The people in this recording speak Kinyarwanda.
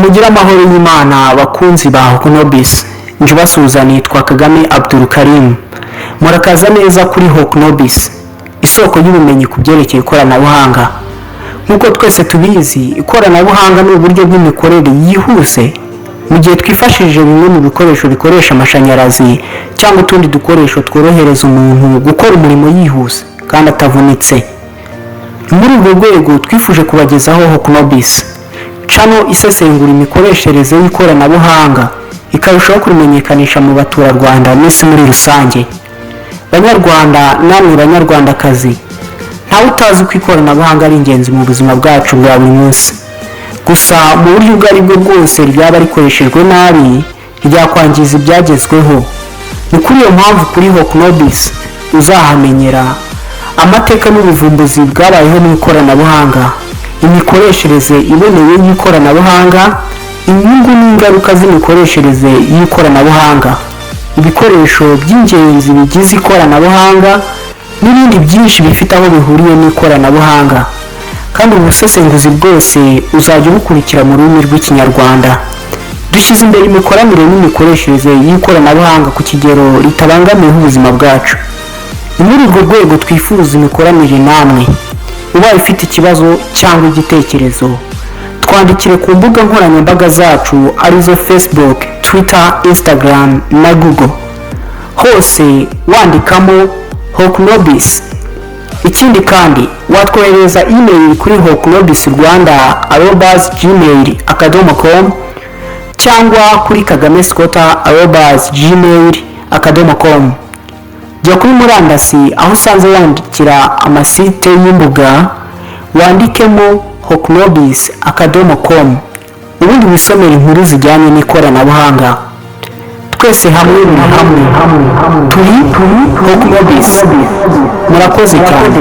Nimugire amahoro y'Imana, bakunzi ba Hoknobis. Nje ubasuhuza nitwa Kagame Abdul Karim. Murakaza neza kuri Hoknobis, isoko y'ubumenyi ku byerekeye ikoranabuhanga. Nk'uko twese tubizi, ikoranabuhanga ni uburyo bw'imikorere yihuse mu gihe twifashishije bimwe mu bikoresho bikoresha amashanyarazi cyangwa utundi dukoresho tworohereza umuntu gukora umurimo yihuse kandi atavunitse. Ni muri urwo rwego twifuje kubagezaho Hoknobis, channel isesengura imikoreshereze y'ikoranabuhanga, ikarushaho kurimenyekanisha mu baturarwanda n'isi muri rusange. Banyarwanda namwe banyarwandakazi, ntawe utazi ko ikoranabuhanga ari ingenzi mu buzima bwacu bwa buri munsi. Gusa mu buryo ubwo ari bwo bwose ryaba rikoreshejwe nabi, ryakwangiza ibyagezweho. Ni kuri iyo mpamvu kuri Hoknobis uzahamenyera amateka n'ubuvumbuzi bwabayeho mu ikoranabuhanga, imikoreshereze iboneye y'ikoranabuhanga, inyungu n'ingaruka z'imikoreshereze y'ikoranabuhanga, ibikoresho by'ingenzi bigize ikoranabuhanga n'ibindi byinshi bifite aho bihuriye n'ikoranabuhanga. Kandi ubu busesenguzi bwose uzajya ubukurikira mu rurimi rw'Ikinyarwanda. Dushyize imbere imikoranire n'imikoreshereze y'ikoranabuhanga ku kigero ritabangamiyeho ubuzima bwacu. Ni muri urwo rwego twifuza imikoranire namwe. Ubaye ufite ikibazo cyangwa igitekerezo, twandikire ku mbuga nkoranyambaga zacu, arizo Facebook, Twitter, Instagram na Google, hose wandikamo Hoknobis. Ikindi kandi, watwoherereza email kuri hoknobisrwanda@gmail.com cyangwa kuri kagamescota@gmail.com. Jya kuri murandasi, aho usanze wandikira amasite y'imbuga, wandikemo hoknobis.com, ubundi wisomere inkuru zijyanye n'ikoranabuhanga. Twese hamwe, buri hamwe, turi Hoknobis. Murakoze cyane.